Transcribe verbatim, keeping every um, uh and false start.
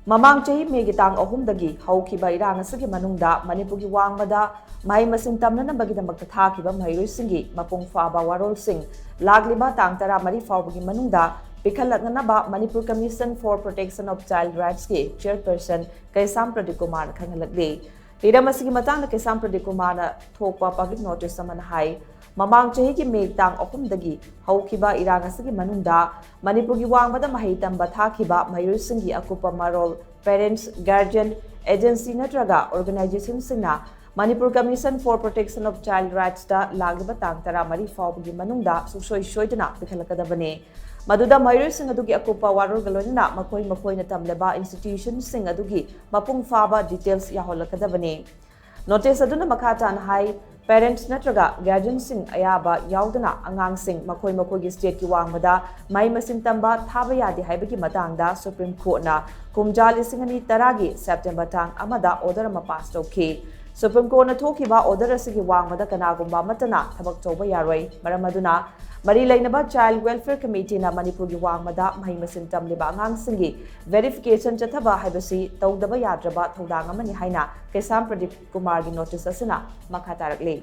ꯃꯃꯥꯡ ꯆꯍꯤ ꯃꯦꯒꯤ ꯇꯥꯡ ꯑꯍꯨꯝꯗꯒꯤ ꯍꯧꯈꯤꯕ ꯏꯔꯥꯡ ꯑꯁꯤꯒꯤ ꯃꯅꯨꯡꯗ ꯃꯅꯤꯄꯨꯔꯒꯤ ꯋꯥꯡꯃꯗ ꯃꯍꯩ ꯃꯁꯤꯡ ꯇꯝꯅꯅꯕꯒꯤꯗꯃꯛꯇ ꯊꯥꯈꯤꯕ ꯃꯍꯩꯔꯣꯏꯁꯤꯡꯒꯤ ꯃꯄꯨꯡ ꯐꯥꯕ ꯋꯥꯔꯣꯜꯁꯤꯡ ꯂꯥꯛꯂꯤꯕ ꯇꯥꯡ ꯇꯔꯥꯃꯔꯤ ꯐꯥꯎꯕꯒꯤ ꯃꯅꯨꯡꯗ ꯄꯤꯈꯠꯂꯛꯅꯅꯕ Manipur Commission for Protection of Child Rights ꯀꯤ chairperson ꯀꯩꯁꯥꯝ ꯄ꯭ꯔꯗꯤꯞ ꯀꯨꯃꯥꯔꯅ ꯈꯪꯍꯜꯂꯛꯂꯤ꯫ ꯍꯤꯔꯝ ꯑꯁꯤꯒꯤ ꯃꯇꯥꯡꯗ ꯀꯩꯁꯥꯝ ꯄ꯭ꯔꯗꯤꯞ ꯀꯨꯃꯥꯔꯅ ꯊꯣꯛꯄ public notice ꯑꯃꯅ ꯍꯥꯏ, ꯃꯃꯥꯡ ꯆꯍꯤꯒꯤ ꯃꯦ ꯇꯥꯡ ꯑꯍꯨꯝꯗꯒꯤ ꯍꯧꯈꯤꯕ ꯏꯔꯥꯡ ꯑꯁꯤꯒꯤ ꯃꯅꯨꯡꯗ ꯃꯅꯤꯄꯨꯔꯒꯤ ꯋꯥꯡꯃꯗ ꯃꯍꯩ ꯇꯝꯕ ꯊꯥꯈꯤꯕ ꯃꯍꯩꯔꯣꯏꯁꯤꯡꯒꯤ ꯑꯀꯨꯞꯄ ꯃꯔꯣꯜ parents, guardian, agency ꯅꯠꯇ꯭ꯔꯒ organizationꯁꯤꯡꯅ Manipur Commission for Protection of Child Rightsꯇ ꯂꯥꯛꯂꯤꯕ ꯇꯥꯡ ꯇꯔꯥꯃꯔꯤ ꯐꯥꯎꯕꯒꯤ ꯃꯅꯨꯡꯗ ꯁꯨꯡꯁꯣꯏ ꯁꯣꯏꯗꯅ ꯄꯤꯈꯠꯂꯛꯀꯗꯕꯅꯤ꯫ ꯃꯗꯨꯗ ꯃꯍꯩꯔꯣꯏꯁꯤꯡ ꯑꯗꯨꯒꯤ ꯑꯀꯨꯞꯄ ꯋꯥꯔꯣꯜꯒ ꯂꯣꯏꯅꯅ ꯃꯈꯣꯏ ꯃꯈꯣꯏꯅ ꯇꯝꯂꯤꯕ institutionꯁꯤꯡ ꯑꯗꯨꯒꯤ ꯃꯄꯨꯡ ꯐꯥꯕ details ꯌꯥꯎꯍꯜꯂꯛꯀꯗꯕꯅꯤ꯫ Notice ꯑꯗꯨꯅ ꯃꯈꯥ ꯇꯥꯅ ꯍꯥꯏ, parents ꯅꯠꯇ꯭ꯔꯒ guardianꯁꯤꯡ ꯑꯌꯥꯕ ꯌꯥꯎꯗꯅ ꯑꯉꯥꯡꯁꯤꯡ ꯃꯈꯣꯏ ꯃꯈꯣꯏꯒꯤ stateꯀꯤ ꯋꯥꯡꯃꯗ ꯃꯍꯩ ꯃꯁꯤꯡ ꯇꯝꯕ ꯊꯥꯕ ꯌꯥꯗꯦ ꯍꯥꯏꯕꯒꯤ ꯃꯇꯥꯡꯗ Supreme Courtꯅ ꯀꯨꯝꯖꯥ ꯂꯤꯁꯤꯡ ꯑꯅꯤ ꯇꯔꯥꯒꯤ September ꯇꯥꯡ ꯑꯃꯗ order ꯑꯃ pass ꯇꯧꯈꯤ꯫ Supreme Courtꯅ ꯊꯣꯛꯈꯤꯕ order ꯑꯁꯤꯒꯤ ꯋꯥꯡꯃꯗ ꯀꯅꯥꯒꯨꯝꯕ ꯑꯃꯠꯇꯅ ꯊꯕꯛ ꯇꯧꯕ ꯌꯥꯔꯣꯏ꯫ ꯃꯔꯝ ꯑꯗꯨꯅ ꯃꯔꯤ ꯂꯩꯅꯕ Child Welfare Committeeꯅ ꯃꯅꯤꯄꯨꯔꯒꯤ ꯋꯥꯡꯃꯗ ꯃꯍꯩ ꯃꯁꯤꯡ ꯇꯝꯂꯤꯕ ꯑꯉꯥꯡꯁꯤꯡꯒꯤ verification ꯆꯠꯊꯕ ꯍꯥꯏꯕꯁꯤ ꯇꯧꯗꯕ ꯌꯥꯗ꯭ꯔꯕ ꯊꯧꯗꯥꯡ ꯑꯃꯅꯤ ꯍꯥꯏꯅ ꯀꯩꯁꯥꯝ ꯄ꯭ꯔꯗꯤꯞ ꯀꯨꯃꯥꯔꯒꯤ notice ꯑꯁꯤꯅ ꯃꯈꯥ ꯇꯥꯔꯛꯂꯤ꯫